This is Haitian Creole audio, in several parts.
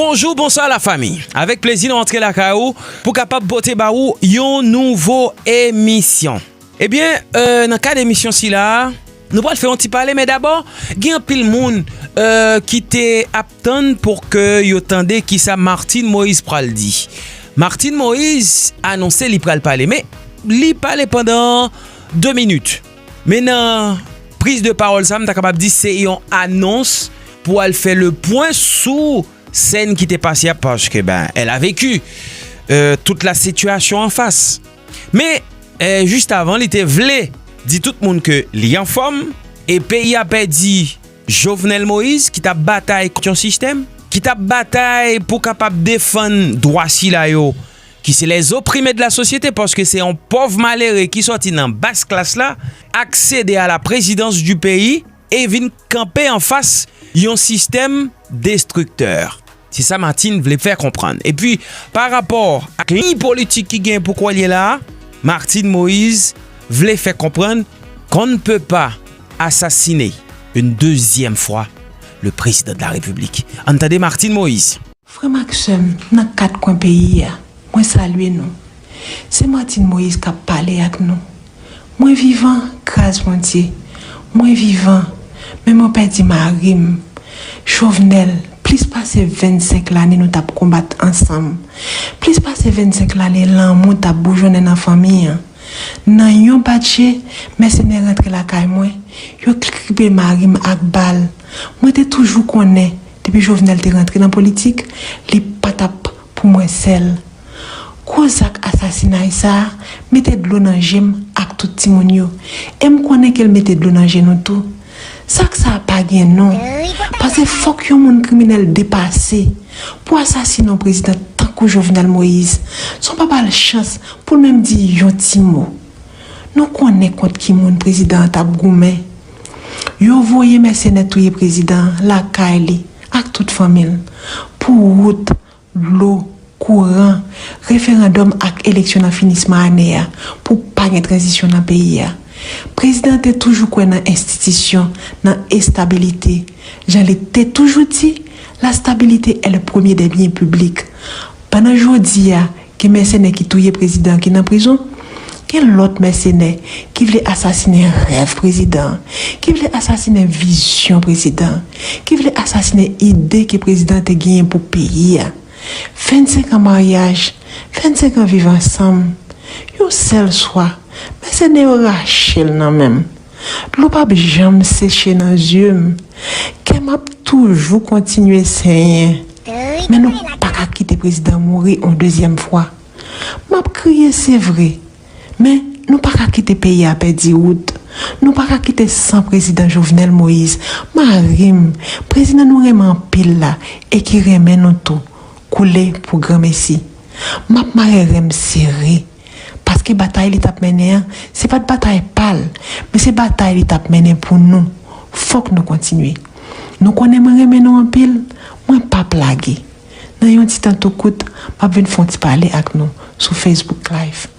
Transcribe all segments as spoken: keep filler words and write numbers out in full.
Bonjou, bonswa lafanmi. Avèk plezi nou antre lakay ou pou kapab pote ba ou yon nouvo emisyon. Ebyen, euh, nan kad emisyon sila a, nou pral fè yon ti pale, men dabò, gen anpil moun, euh, ki te ap tann pou ke yo tande kisa Martine Moïse pral di. Martine Moïse anonse li pral pale, men li pale pandan de minit. Men nan priz de pawòl sa, m ta kapab di se yon anons pou al fè le pwen sou sèn ki te pase a, paske, ben, elle a vécu, euh, toute la situation en face. Men, euh, juste avant, li te vle di tout moun ke li anfòm, e peyi a pèdi Jovenel Moïse, ki t ap batay kont yon sistèm, ki t ap batay pou kapab defann dwa sila yo, ki se les opprimés de la société, paske se yon pòv malere ki sòti nan bas klas la, accéder à la présidence du pays, e vin kanpe anfas yon sistèm destriktè. Se sa Martine vle fè konprann. Epi, pa rapò ak liy politik ki gen pou kounye la a, Martine Moïse vle fè konprann qu'on ne peut pas assassiner une deuxième fois le président de la République. Ann tande Martine Moïse. Frè m ak sè m nan kat kwen peyi a, mwen salye nou. Se Martine Moïse k ap pale ak nou. Mwen vivan, gras Bondye. Mwen vivan, men mwen pèdi mari m. Jovenel, plis pase vennsenk lane nou t ap konbat ansanm. Plis pase vennsenk lane lanmou t ap boujonnen nan fanmi an. Nan yon bat je, mèsenè rantre lakay mwen, yo kripe mari m ak bal. Mwen te toujou konnen, depi Jovenel te rantre nan politik, li pa t ap pou mwen sèl. Gwo zak asasinay sa a mete dlo nan je m ak tout timoun yo. E m konnen ke l mete dlo nan je nou tou. Zak sa a pa gen non. Paske fòk yon moun kriminèl depase pou asasinen yon prezidan tankou Jovenel Moïse, san w pa ba l chans pou l menm di yon ti mo. Nou konnen kont ki moun prezidan an t ap goumen. Yo voye mèsenè touye prezidan an lakay li ak tout fanmi l pou wout, dlo, kouran, referandòm ak eleksyon nan finisman ane a pou pa gen tranzisyon nan peyi a. Prezidan an te toujou kwè nan enstitisyon, nan estabilite. Jan li te toujou di, la stabilité est le premier des biens publics. Pandan jodi a, gen mèsenè ki touye prezidan an ki nan prizon, gen lòt mèsenè ki vle asasinen rèv prezidan an, ki vle asasinen vizyon prezidan an, ki vle asasinen ide ke prezidan an te genyen pou peyi a. Vennsenk an maryaj, vennsenk an viv ansanm, yon sèl swa, mèsenè yo rache l nan men m. Dlo p ap janm seche nan zye m. Kè m ap toujou kontinye senyen. Men nou pa ka kite prezidan mouri yon dezyèm fwa. M ap kriye, se vre. Men nou pa ka kite peyi a pèdi wout. Nou pa ka kite san prezidan Jovenel Moïse, mari m, prezidan nou renmen anpil la, e ki renmen nou tou, koule pou granmesi. M ap mare ren m sere. Paske batay li t ap mennen an, se pa t batay pa l, men se batay li t ap mennen pou nou. Fòk nou kontinye. Nou konnen mwen renmen nou anpil, mwen p ap lage. Nan yon ti tan tou kout, m ap vin fè yon ti pale ak nou sou Facebook Live.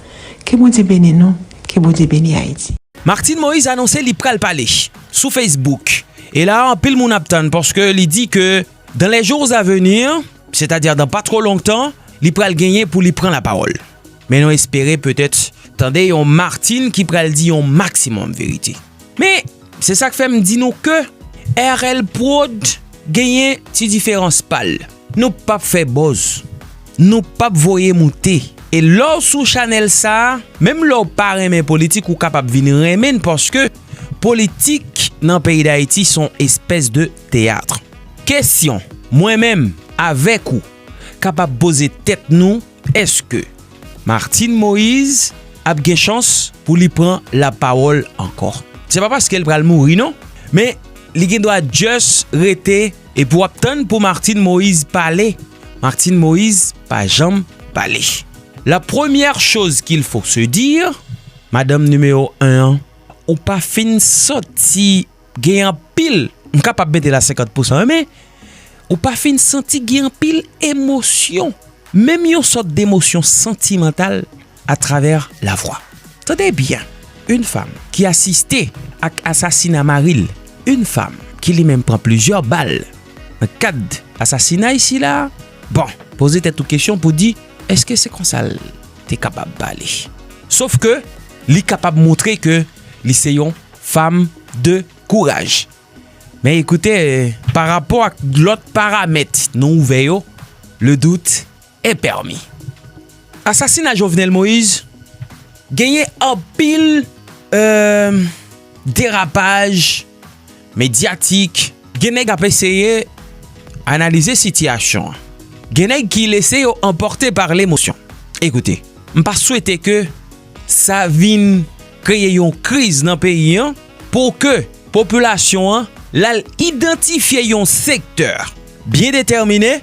Ke Bondye beni nou, ke Bondye beni Ayiti. Martine Moïse anonse li pral pale sou Facebook. E la, anpil moun ap tann paske li di ke dans les jours à venir, c'est-à-dire dans pas trop longtemps, li pral genyen pou li pran lapawòl. Men nou espere petèt tande yon Martine ki pral di yon maksimòm verite. Men, se sa k fè m di nou ke R L Prod genyen ti diferans pa l. Nou p ap fè buzz. Nou p ap voye moute. E lè w sou chanèl sa a, menm lè w pa renmen politik, ou kapab vin renmen l paske politik nan peyi Dayiti se yon espès de teyat. Kesyon, mwen menm, avèk ou, kapab poze tèt nou, èske Martine Moïse ap gen chans pou li pran lapawòl ankò? Se pa paske l pral mouri non, men li gen dwa just rete epi w ap tann pou Martine Moïse pale. Martine Moïse pa janm pale. La première chose qu'il faut se dire, madanm nimewo en an, ou pa fin sòti gen anpil, m kapab mete la senkant pousan, men ou pa fin santi gen anpil emosyon, menm yon sòt demosyon santimantal atravè lavwa. Tande byen, une femme qui assiste ak asasina mari l, une femme qui li menm pran plizyè bal nan kad asasinay sila, Bon, poze tèt ou kesyon pou di, èske se konsa l te kapab pale? Sof ke li kapab montre ke li se yon fanm de kouraj. Men ekoute, pa rapò ak lòt paramèt nou ouvè yo, le doute est permis. Asasina Jovenel Moïse genyen anpil, euh, derapaj medyatik. Gen nèg ap eseye analize sitiyasyon an. Gen nèg ki lese yo anpòte pa lemosyon. Ekoute, m pa swete ke sa vin kreye yon kriz nan peyi an pou ke popilasyon an l al idantifye yon sektè byen detèmine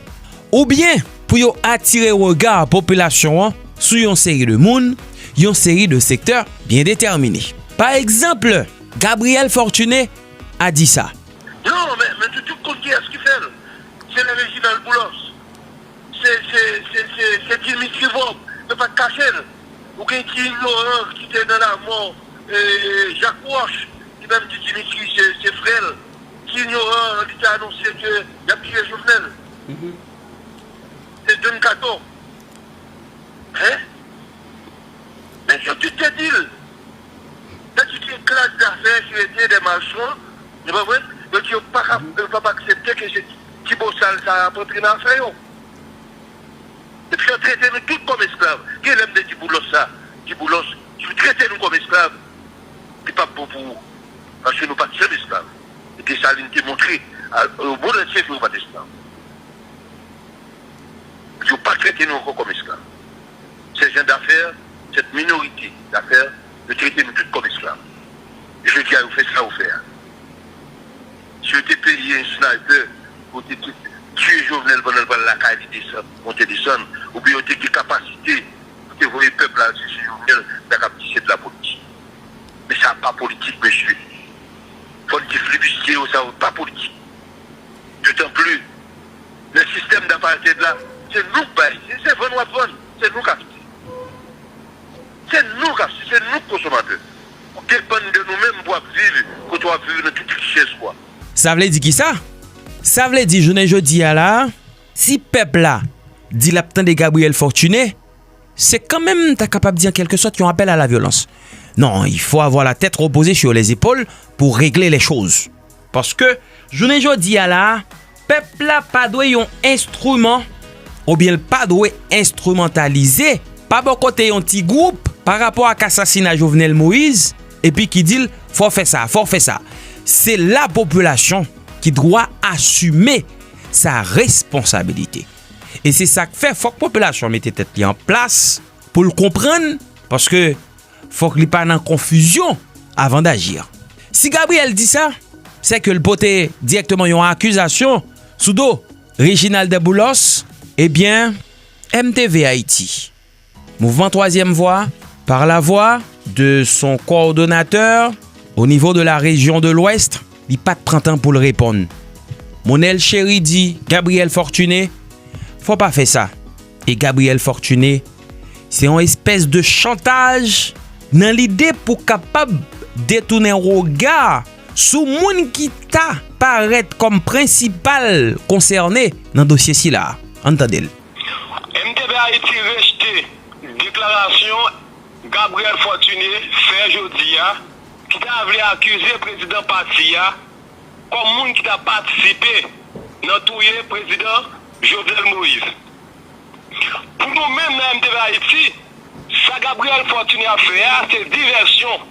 oubyen pou yo atire rega popilasyon an sou yon seri de moun, yon seri de sektè byen detèmine. Pa egzanp, Gabriel Fortuné a di sa. Non, men, men tout, tout konn kiyès ki fè l. Se le Reginald Boulos. Se, se, se, se, se Dimitri Vorbe. Yo pa t kache l. Ou gen ti inyoran ki te nan lamò, eh, Jacques Roche, ki menm di Dimitri se, se frè l. Ti inyoran, li te anonse ke y ap tiye Jovenel. Se Don Kato. Hein? Men yo tout te di l. Sa di gen klas zafè ki rete de machon, nou konprann? Donk yo pa ka, yo pa, pa aksepte ke se ti bosal sa a ap antre nan afè yo. Epi yo trete nou tout kòm esklav. Gen lè m te di Boulos sa, di Boulos, si w trete nou kòm esklav, li p ap bon pou ou. Paske nou pa t janm esklav. E Desalin te montre a, au monde entier ke nou pa t esklav. Yo pa trete nou ankò kòm esklav. Ces gens d'affaires, cette minorité d'affaires, yo trete nou tout kòm esklav. E jodi a, yo fè sa yo fè a. Si yo te peye yon sniper pou te, te tiye Jovenel pandan l pral lakay li desann, monte desann, oubyen yo te gen kapasite pou te voye pèp la al chèche Jovenel, sa k ap di se de la politik. Men sa pa politik, mesye. Fò n di flibistye yo, sa yo pa politik. Dotan pli, nan sistèm dapartheid la, se nou k bay, se, se vann w ap vann, se nou k achte. Se nou k achte, se nou k konsomatè. Ou depann de nou menm pou w ap viv, kote w ap viv nan tout richès ou a. Sa vle di kisa? Sa vle di jounen jodi a la, si pèp la di l ap tande Gabriel Fortuné, se kanmenm, ta kapab di, an kèlke sòt, yon apèl a la vyolans. Non, il faut avoir la tête reposée sur les épaules pour régler les choses. Paske, jounen jodi a la, pèp la pa dwe yon enstriman, oubyen l pa dwe enstrimantalize pa bò kote yon ti gwoup pa rapò ak asasina Jovenel Moïse, epi ki di l, fò w fè sa, fò w fè sa. Se lapopilasyon ki dwa asime sa responsabilite. E se sa k fè fòk popilasyon mete tèt li an plas pou l konprann, paske fòk li pa nan konfizyon avan daji. Si Gabriel di sa, se ke l pote dirèkteman yon akizasyon sou do Reginald Boulos, ebyen, M T V Haïti, Mouvement Troisième Voie, par la voix de son coordonnateur au niveau de la région de l'Ouest, li pa t pran tan pou l reponn. Monel Chéry di Gabriel Fortuné, fò w pa fè sa. E Gabriel Fortuné, se yon espès de chantaj nan lide pou kapab detounen rega sou moun ki ta parèt kòm prensipal konsène nan dosye sila a. Ann tande l. M T V Haïti rejte deklarasyon Gabriel Fortuné fè jodi a, ki ta vle akize prezidan pati a kòm moun ki ta patisipe nan touye prezidan Jovenel Moïse. Pou nou menm nan M T V Haïti, sa Gabriel Fortuné ap fè a, se divèsyon.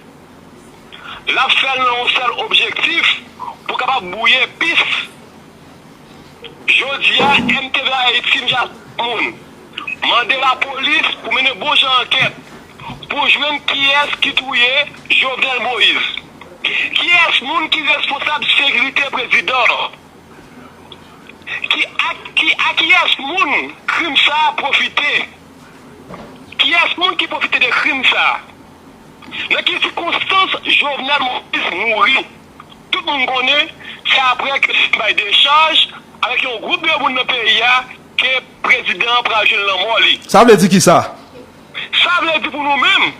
L ap fè l nan yon sèl objektif, pou kapab bwouye pis. Jodi a, M T V Haïti, m jan moun, mande lapolis pou mennen bon jan ankèt, pou jwenn kiyès ki touye Jovenel Moïse. Kiyès moun ki responsab sekirite prezidan an? Ki ak, ki, a kiyès moun krim sa a pwofite? Kiyès moun ki pwofite de krim sa a? Nan ki sikonstans Jovenel Moïse mouri? Tout moun konnen, se apre ke li bay dechaj avèk yon gwoup de moun nan peyi a ke prezidan an pral jwenn lanmò li. Sa vle di kisa? Sa vle di pou nou menm,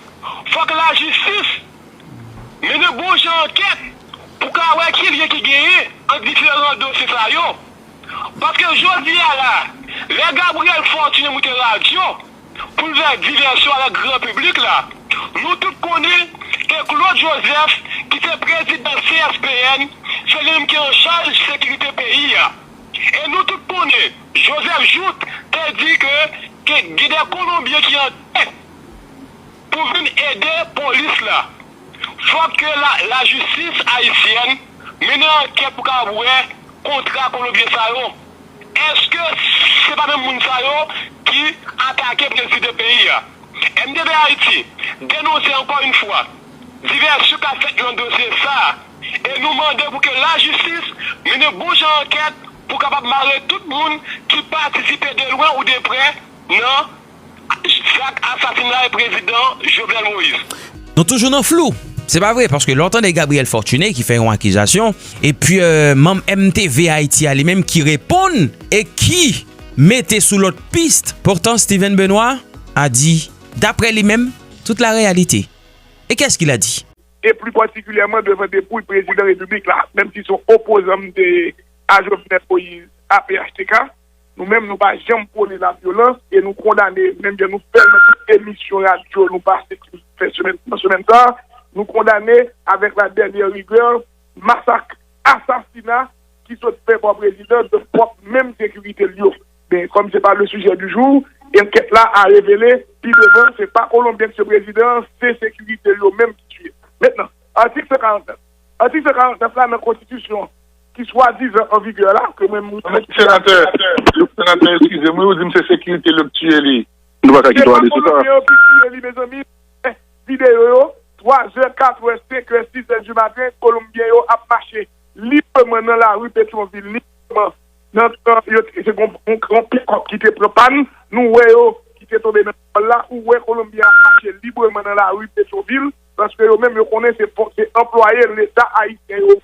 fòk lajistis mennen bon jan ankèt pou ka wè kilyen ki genyen ant diferan dosye sa yo. Paske jodi a la, lè Gabriel Fortuné moute radyo pou l fè divèsyon avèk gran piblik la, nou tout konnen ke Claude Joseph, ki se prezidan C S P N, se li menm ki an chaj sekirite peyi a. E nou tout konnen, Joseph Jouthe te di ke, ke gen de Kolonbyen ki antre pou vin ede polis la. Fòk ke la, lajistis ayisyèn mennen ankèt pou kapab wè kontra Kolonbyen sa yo. Èske se pa menm moun sa yo ki atake prezidan peyi a? M T V Ayiti denonse ankò yon fwa divèsyon k ap fèt nan dosye sa a, e nou mande pou ke lajistis mennen bon jan ankèt pou kapab mare tout moun ki patisipe de lwen ou de prè nan zak asasinay prezidan Jovenel Moïse. Nou toujou nan flou. Se pa vre, paske lè w tande Gabriel Fortuné ki fè yon akizasyon, epi euh, manm M T V Ayiti a li menm ki reponn e ki mete sou lòt pis. Poutan, Steven Benoît a di, d'après lui-même, toute la réalité. Et qu'est-ce qu'il a dit? E pli patikilyèman devan depouy prezidan repiblik la, menm si se yon opozan m te a Jovenel Moïse, A P H T K, nou menm nou pa janm pwone lavyolans e nou kondane, menm jan nou fè l nan tout emisyon radyo nou pase ki fè semèn nan semèn sa, nou kondane avèk la dènyè rigè masak, asasina ki sot fè pa prezidan de pwòp menm sekirite l yo. Men kòm se pa le sujet du jour, ankèt la a revele pi devan se pa Kolonbyen ki tiye prezidan an, se sekirite l yo menm ki tiye. Mentnan, atik san karant nèf. Atik san karant nèf la nan konstitisyon ki swadizan an vigè la, ke mwen m. Senatè, senatè, eskize m, wi, ou di m se sekirite l yo k tiye li. Nou pa ka kite w ale sou sa. Se pa Kolonbyen yo ki tiye li, mezanmi. Videyo yo, twa zè, kat è, senk è, sis è di maten, Kolonbyen yo ap mache libreman nan lari Petyonvil, libreman. Nan, nan, yo, se yon, yon, yon pikòp ki te pran pàn, nou wè yo ki te tonbe nan kòl la, ou wè Kolonbyen ap mache libreman nan lari Petyonvil, paske yo menm yo konnen se, se anplwaye Leta ayisyen yo.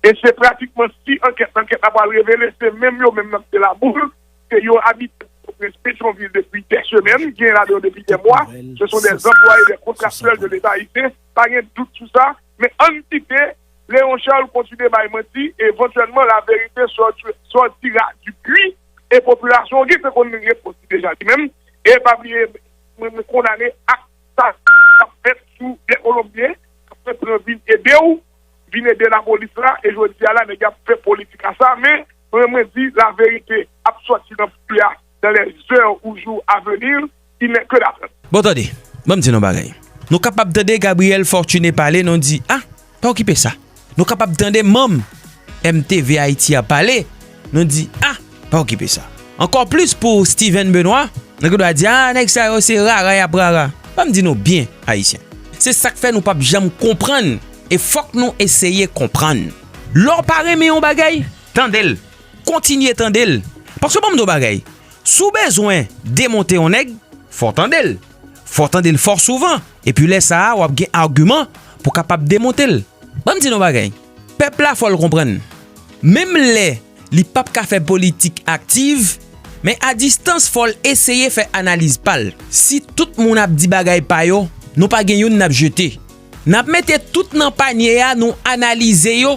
E se pratikman si ankèt, ankèt la pral revele, se menm yo menm nan se laboul, ke yo abite Pòtoprens, Petyonvil depi dè semèn, gen ladan yo depi dè mwa. Ce sont des employés, des contractuels de l'État haïtien. Pa gen dout sou sa. Men ann kite Léon Charles kontinye bay manti, e evantyèlman laverite sòtira du puits, e popilasyon an gentan konn repons li deja li menm. E pa bliye, mwen, mwen kondane ak sa k ap fèt sou de Kolonbyen k ap pran vin ede w, vin ede lapolis la, e jodi a la, nèg y ap fè politik a sa, men mwen, mwen di laverite ap sòti nan pwi a dans les heures ou jours à venir, il n'est que d'attendre. Bon, tande, ban m di nou bagay. Nou kapab tande Gabriel Fortuné pale, nou di, a, pa okipe sa. Nou kapab tande manm M T V Ayiti a pale, nou di, a, pa okipe sa. Ankò plis pou Steven Benoît, nou gen dwa di, a, nèg sa yo se rara y ap rara. Ban m di nou byen, Ayisyen. Se sa k fè nou p ap janm konprann, e fòk nou eseye konprann. Lè w pa renmen yon bagay, tande l. Kontinye tande l. Paske ban m di w bagay, si w bezwen demonte yon nèg, fò w tande l. Fò w tande l fò souvan. Epi lè sa a, w ap gen agiman pou w kapab demonte l. Ban m di nou bagay. Pèp la fò l konprann. Menm lè li p ap ka fè politik aktiv, men a distans fò l eseye fè analiz pa l. Si tout moun ap di bagay pa yo, nou pa gen youn n ap jete. N ap mete tout nan panye a, nou analize yo,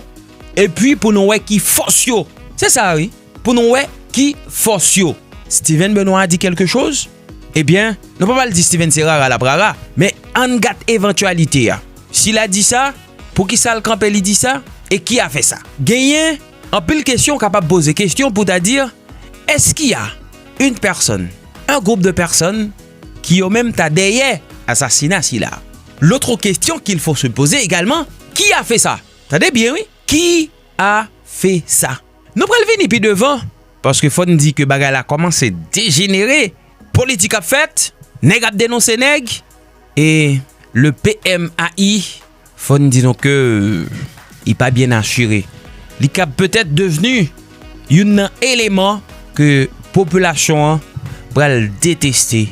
epi pou nou wè ki fòs yo. Se sa wi, pou nou wè ki fòs yo. Steven Benoît a dit quelque chose? Ebyen, nou pa pral di Steven se rara l ap rara, men ann gad evantyalite a. Si l a di sa, poukisa l kanpe li di sa? E ki a fè sa? Genyen anpil kesyon w kapab poze kesyon pou ta di, est-ce qu'il y a une personne, un groupe de personnes ki yo menm ta dèyè asasina sila? L'autre question qu'il faut se poser également, qui a fait ça? Tande byen wi, qui a fait ça? Nou pral vini pi devan, paske fò n di ke bagay la kòmanse dejenere. Politik ap fèt, nèg ap denonse nèg, e le P M A I, fò n di nou ke li pa byen asire. Li kab petèt devni youn nan eleman ke popilasyon an pral deteste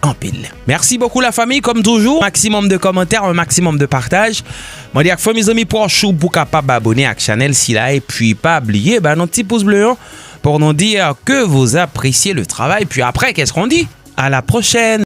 anpil. Merci beaucoup la famille, comme toujours, maximum de commentaires, un maximum de partage. Mwen di ak fanmi, zanmi, pwòch ou pou kapab abone ak chanèl sila, epi pa bliye ba nou ti pous ble an pour nous dire que vous appréciez le travail. Puis après, qu'est-ce qu'on dit? À la prochaine.